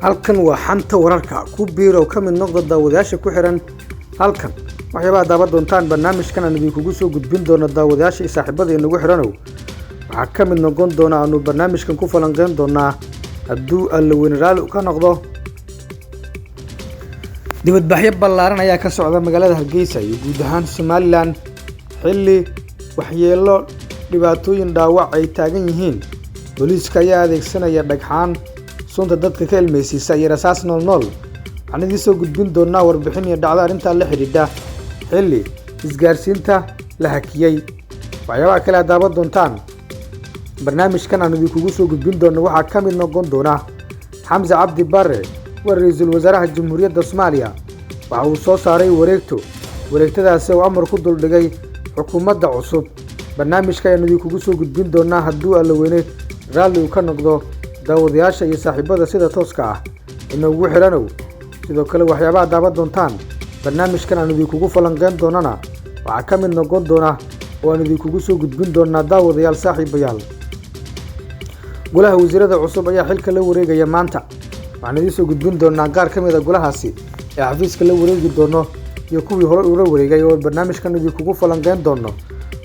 Halkan waa Xanta Wararka. Ku biirow, ka mid noqda daawadayaasha ku xiran halkan. Waxyaabaha daawan doontaan barnaamijkan aan idinkugu soo gudbin doono, daawadayaasha iyo saaxiibada inagu xiranow, waxaa ka mid noqon doona, aanu barnaamijkan ku falanqeyn doonaa, hadduu Alla weyne raalli ka noqdo, dibadbaxyo ballaaran ayaa ka socda magaalada Hargeysa iyo guud ahaan Somaliland, xilli waxyeelo, dhibaatooyin, dhaawac ay taagan yihiin. Booliiska ayaa adeegsanaya dhagxaan sunta dadka ka ilmeysiisa iyo rasaas nool nool. Waxaan idiin soo gudbin doonaa warbixin iyo dhacdo arrintaa la xidhiidha, xilli isgaarsiinta la hakiyey. Waxyaabaha kale aad daawan doontaan barnaamijkan aan idinkugu soo gudbin doono waxaa ka mid noqon doona Xamse Cabdi Barre, waa ra-iisul wasaaraha Jamhuuriyadda Soomaaliya, waxa uu soo saaray wareegto, wareegtadaasi oo amar ku duldhigay xukuumadda cusub. Barnaamijka ayaan idinkugu soo gudbin doonaa, hadduu Alla weyne raalli uu ka noqdo, daawadayaasha iyo saaxiibada sida tooska ah inoogu xidhanow. Sidoo kale, waxyaabaha daawan doontaan barnaamijkan aan idinkugu falanqeyn doonana waxaa ka mid noqon doona oo aan idinkugu soo gudbin doonaa, daawadayaal, saaxiibayaal, golaha wasiirada cusub ayaa xilka la wareegaya maanta. Waxaan idiin soo gudbin doonaa qaar ka mid a golahaasi ee xafiiska la wareegi doono iyo kuwii hore ula wareegay oo barnaamijkan idinkugu falanqeyn doono.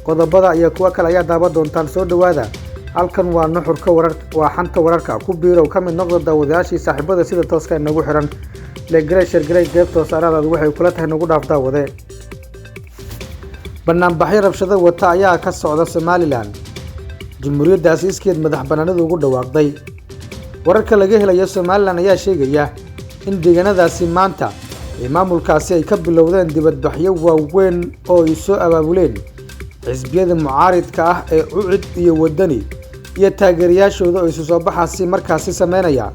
Qodobada iyo kuwo kale ayaa daawan doontaan. Soo dhowaada. Halkan waa Nuxurka Warar, waa Xanta Wararka. Ku biirow, ka mid noqda daawadayaashii saaxiibada sida tooska inagu xiran. Like-garee, share-garee, qeybta hoose araadaadu waxay kula tahay nagu dhaaf. Daawade, banaanbaxyo rabshado wata ayaa ka socda Somaliland, jamhuuriyaddaasi iskeed madax banaanida ugu dhawaaqday. Wararka laga helayo Somaliland ayaa sheegaya in deegaanadaasi maanta ay maamulkaasi ay ka bilowdeen dibadbaxyo waaweyn oo ay soo abaabuleen xisbiyada mucaaridka ah ee UCID iyo Wadani iyo taageerayaashooda oo isu soo baxaasi markaasi sameynaya,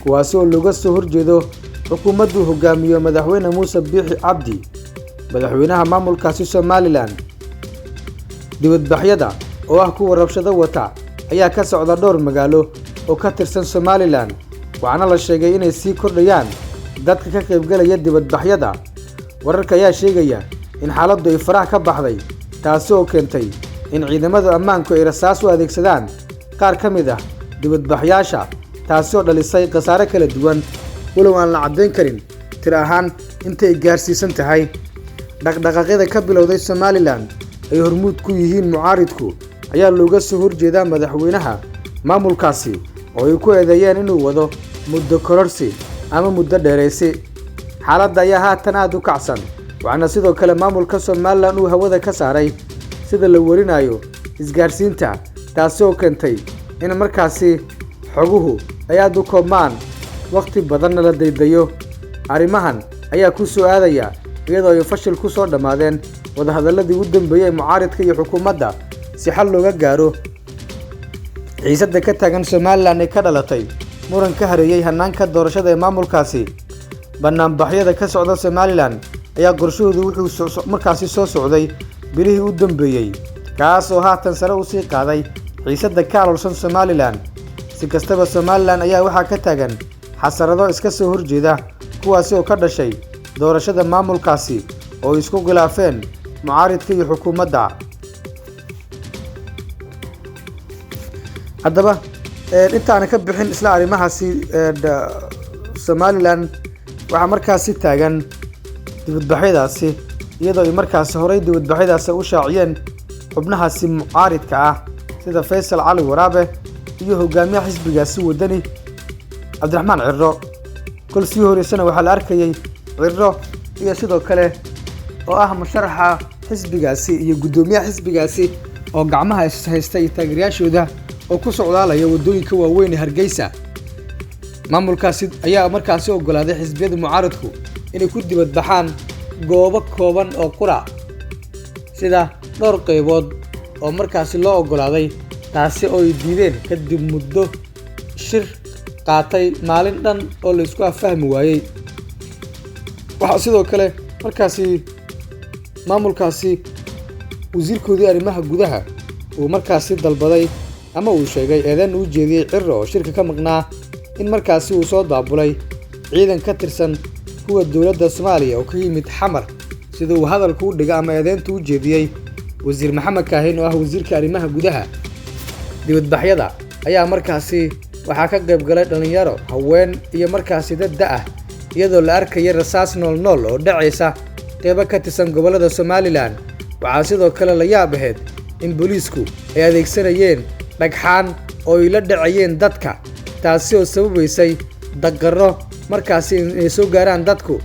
kuwaasi oo looga soo horjeedo xukuumaddu hogaamiyo madaxweyne Muuse Biixi Cabdi, madaxweynaha maamulkaasi Somaliland. Dibadbaxyada oo ah kuwa rabshado wata ayaa ka socda dhowr magaalo oo ka tirsan Somaliland, waxaana la sheegay inay sii kordhayaan dadka ka qaybgalaya dibadbaxyada. Wararka ayaa sheegaya in xaaladdu ay faraha ka baxday, taasi oo keentay in ciidamada ammaanku ay rasaas u adeegsadaan qaar ka mid ah dibadbaxyaasha, taasi oo dhalisay khasaare kala duwan, walow aan la caddayn karin tir ahaan intay gaarsiisan tahay. Dhaqdhaqaaqyada ka bilowday Somaliland ay hormuud ku yihiin mucaaridku ayaa looga soo horjeedaa madaxweynaha maamulkaasi oo ay ku eedeeyeen inuu wado muddo kororsi ama muddo dheeraysi. Xaaladda ayaa haatan aada u kacsan, waxaana sidoo kale maamulka Somaliland uu hawada ka saaray, sida la warinayo, isgaarsiinta, taasi oo keentay in markaasi xoguhu ay aada u koobmaan, wakhti badanna la daydayo. Arrimahan ayaa ku soo aadaya iyadoo ay fashil ku soo dhammaadeen wadahadalladii u dambeeyey ee mucaaridka iyo xukuumadda si xal looga gaaro xiisadda ka taagan Somaliland ee ka dhalatay muran ka hareeyey hanaanka doorashada ee maamulkaasi. Banaanbaxyada ka socda Somaliland ayaa qorshahoodu wuxuu markaasi soo socday bilihii u dambeeyey, kaas oo haatan sare usii qaaday xiisadda ka aloolsan Somaliland. Si kastaba, Somaliland ayaa waxaa ka taagan xasarado iska soo horjeeda, kuwaasi oo ka dhashay doorashada maamulkaasi oo ay isku khilaafeen mucaaridka iyo xukuumadda. Haddaba, intaana ka bixin isla arrimahaasi Somaliland, waxaa markaasi taagan dibadbaxyadaasi, iyadoo ay markaasi horey dibadbaxyadaasi u shaaciyeen xubnahaasi mucaaridka ah sida Faysal Cali Waraabe iyo hogaamiyaha xisbigaasi Wadani, Cabdiraxmaan Cirro. Kol sii horeysana waxaa la arkayay Cirro iyo sidoo kale oo ah musharaxa xisbigaasi iyo guddoomiyaha xisbigaasi oo gacmaha is haysta iyo taageerayaashooda oo ku socdaalaya waddooyinka waaweyn ee Hargeysa. Maamulkaasi ayaa markaasi ogolaaday xisbiyada mucaaridku inay ku dibadbaxaan goobo kooban oo qura, sida dhowr qaybood oo markaasi loo ogolaaday, taasi oo ay diideen kadib muddo shir qaatay maalin dhan oo la isku affahmi waayey. Waxaa sidoo kale markaasi maamulkaasi wasiirkoodii arrimaha gudaha uu markaasi dalbaday ama uu sheegay, eedeyn uu jeediyey Cirro oo shirka ka maqnaa, in markaasi uu soo daabulay ciidan ka tirsan kuwa dowladda Soomaaliya oo ka yimid Xamar, sida uu hadalku u dhigay ama eedeynta u jeediyey wasiir Maxamed Kaahin oo ah wasiirka arrimaha gudaha. Dibadbaxyada ayaa markaasi Waxaa ka qayb galay dhalinyaro, haween iyo markaasi dad da' ah, iyadoo la arkayay rasaas nool nool oo dhacaysa qeybo ka tirsan gobollada Somalilan. Waxaa sidoo kale la yaab ahayd in booliisku ay adeegsanayeen dhagxaan oo ay la dhacayeen dadka, taasi oo sababaysay daqaro markaasi inay soo gaaraan dadku.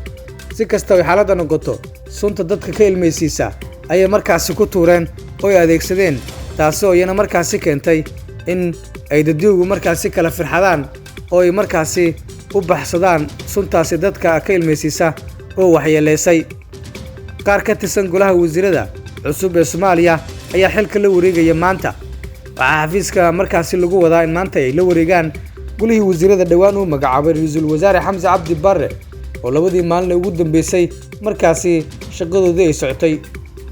Si kastaba xaaladda noqoto, sunta dadka ka ilmaysiisa ayay markaasi ku tuureen oo ay adeegsadeen, taasi oo iyana markaasi keentay in ay dadyowgu markaasi kala firxadaan oo ay markaasi u baxsadaan suntaasi dadka ka ilmaysiisa oo waxyeeleysay. Qaar ka tirsan golaha wasiirada cusub ee Soomaaliya ayaa xilka la wareegaya maanta. Waxaa xafiiska markaasi lagu wadaa in maanta ay la wareegaan golihii wasiirada dhowaan uu magacaabay ra-iisul wasaare Xamse Cabdi Barre, oo labadii maalin ugu dambeysay markaasi shaqadoodii ay socotay.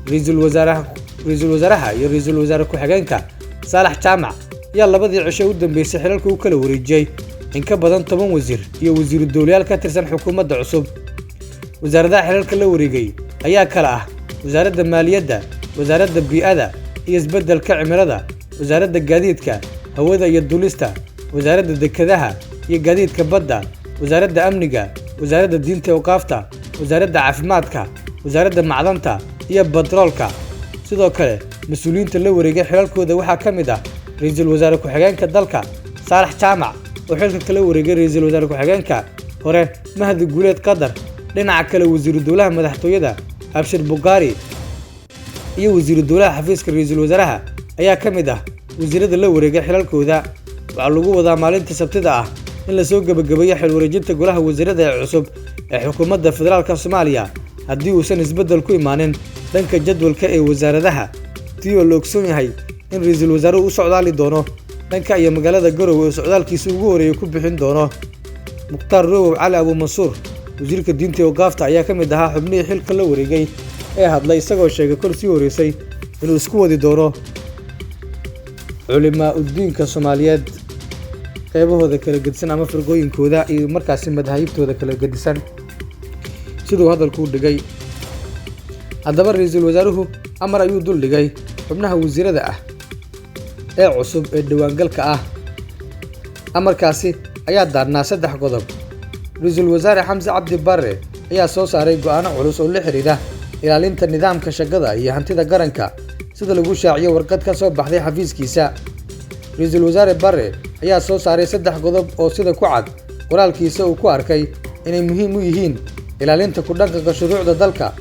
Ra-iisul wasaaraha iyo ra-iisul wasaare ku-xigeenka Saalax Jaamac ayaa labadii cisho u dambeysay xilalka u kala wareejiyey in ka badan 10 wasiir iyo wasiiru dowlayaal ka tirsan xukuumadda cusub. Wasaaradaha xilalka la wareegay ayaa kala ah wasaaradda maaliyadda, wasaaradda bii'ada iyo isbeddelka cimilada, wasaaradda gaadiidka hawada iyo duulista, wasaaradda dekedaha iyo gaadiidka badda, wasaaradda amniga, wasaaradda diinta iyo awqaafta, wasaaradda caafimaadka, wasaaradda macdanta iyo batroolka. Sidoo kale mas-uuliyiinta la wareegay xilalkooda waxaa ka mid ah ra-iisul wasaare ku-xigeenka dalka Saalax Jaamac oo xilka kala wareegay ra-iisul wasaare ku-xigeenka hore Mahdi Guuleed Qadar. Dhinaca kale wasiiru dowlaha madaxtooyada Abshir Bukaari iyo wasiiru dowlaha xafiiska ra-iisul wasaaraha ayaa ka mid ah wasiirada la wareegay xilalkooda. Waxaa lagu wadaa maalinta Sabtida ah in lasoo gebagabeeyo xil wareejinta golaha wasiirada ee cusub ee xukuumadda federaalka Soomaaliya, haddii uusan isbeddel ku imaanin dhanka jadwalka ee wasaaradaha, tii oo la ogsoon yahay in ra-iisul wasaaruhu u socdaali doono dhanka iyo magaalada Garowe oo socdaalkiisa ugu horeeya ku bixin doono. Mukhtaar Rowow Cali Abuumansuur, wasiirka diinta iyo awqaafta, ayaa ka mid ahaa xubnihii xilka la wareegay ee hadlay, isagoo sheegay kol sii horeysay inuu isku wadi doono culimaa udiinka Soomaaliyeed qeybahooda kala gedisan ama firqooyinkooda iyo markaasi madaahibtooda kala gedisan, siduu hadalku u dhigay. Haddaba ra-iisul wasaaruhu amar ayuu dul dhigay xubnaha wasiirada ah ee cusub ee dhawaangalka ah. Amarkaasi ayaa daarnaa 3 qodob. Ra-iisul wasaare Xamse Cabdi Barre ayaa soo saaray go'aano culus oo la xiriira ilaalinta nidaamka shaqada iyo hantida qaranka, sida lagu shaaciyo warqad ka soo baxday xafiiskiisa. Ra-iisul wasaare Barre ayaa soo saaray 3 qodob oo sida ku cad qoraalkiisa uu ku arkay inay muhiim u yihiin ilaalinta ku dhaqanka shuruucda dalka.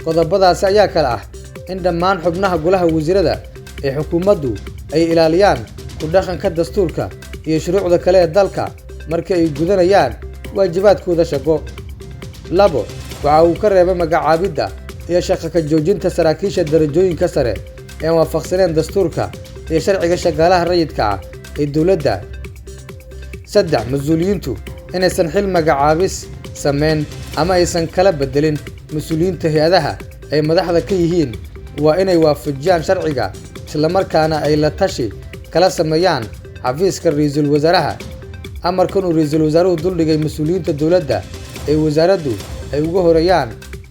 Qodobadaasi ayaa kala ah in dhammaan xubnaha golaha wasiirada ee xukuumaddu ay ilaaliyaan ku dhaqanka dastuurka iyo shuruucda kale ee dalka marka ay gudanayaan waajibaadkooda shaqo. 2, waxa uu ka reebay magacaabidda iyo shaqo ka joojinta saraakiisha darajooyinka sare ee aan waafaqsaneen dastuurka iyo sharciga shaqaalaha rayidka ah ee dowladda. 3, mas-uuliyiintu inaysan xil magacaabis sameyn ama aysan kala bedelin mas-uuliyiinta hay-adaha ay madaxda ka yihiin, waa inay waafajiyaan sharciga isla markaana ay la tashi kala sameeyaan xafiiska ra-iisul wasaaraha. Amarkan uu ra-iisul wasaaruhu duldhigay mas-uuliyiinta dowladda ee wasaaraddu ay ugu horeeyaan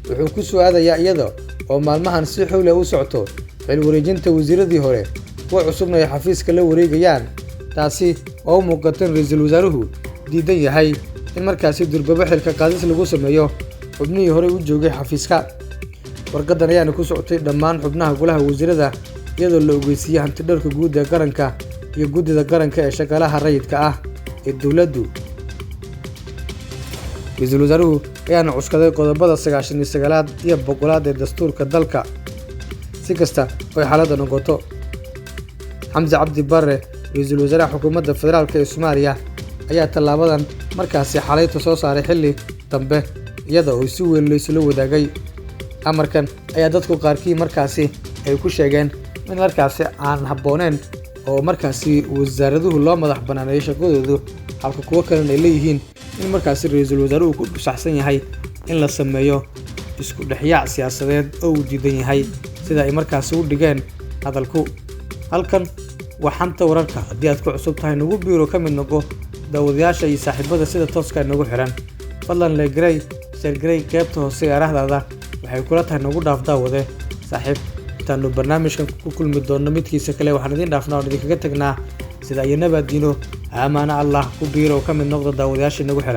wuxuu ku soo aadayaa iyada oo maalmahan si xowli ah u socoto xil wareejinta wasiiradii hore, kuwa cusubna ay xafiiska la wareegayaan, taasi oo u muuqata in ra-iisul wasaaruhu diidan yahay in markaasi durbaba xilka qaadis lagu sameeyo xubnihii horey u joogay xafiiska. Warqadan ayaana ku socotay dhammaan xubnaha golaha wasiirada, iyadoo la ogeysiiyey hantidhowrka guud ee qaranka iyo guddida qaranka ee shaqaalaha rayidka ah ee dowladdu. Ra-iisul wasaaruhu ayaana cuskaday qodobada 99aad iyo 100aad ee dastuurka dalka. Si kasta oo ay xaaladda noqoto, Xamse Cabdi Barre, ra-iisul wasaaraha xukuumadda federaalka ee Soomaaliya, ayaa tallaabadan markaasi xalayta soo saaray xilli dambe, iyada oo si weyn laysula wadaagay. Amarkan ayaa dadku qaarkii markaasi ay ku sheegeen in markaasi aan habbooneyn oo markaasi wasaaraduhu loo madax banaaneeyo shaqadoodu, halka kuwo kalena ay leeyihiin in markaasi ra-iisul wasaaruhu ku saxsan yahay in la sameeyo isku dhexyaac siyaasadeed oo uu diidan yahay, sida ay markaasi u dhigeen hadalku. Halkan waa Xanta Wararka. Haddii aad ku cusub tahay, nagu biiro, ka mid noqo daawadayaasha iyo saaxiibada sida tooska nagu xiran. Fadlan legrey, sheergarey, qaybta hoose ee arahdaada waxay kula tahay nagu dhaaf daawade saaxiib. Intaanu barnaamijkan ku kulmi doonno midkiisa kale, waxaan idiin dhaafnaa oon idinkaga tagnaa sida iyo nabaadiino. Amaana Allah ku biiro, ka mid noqda daawadayaasha nagu xiran.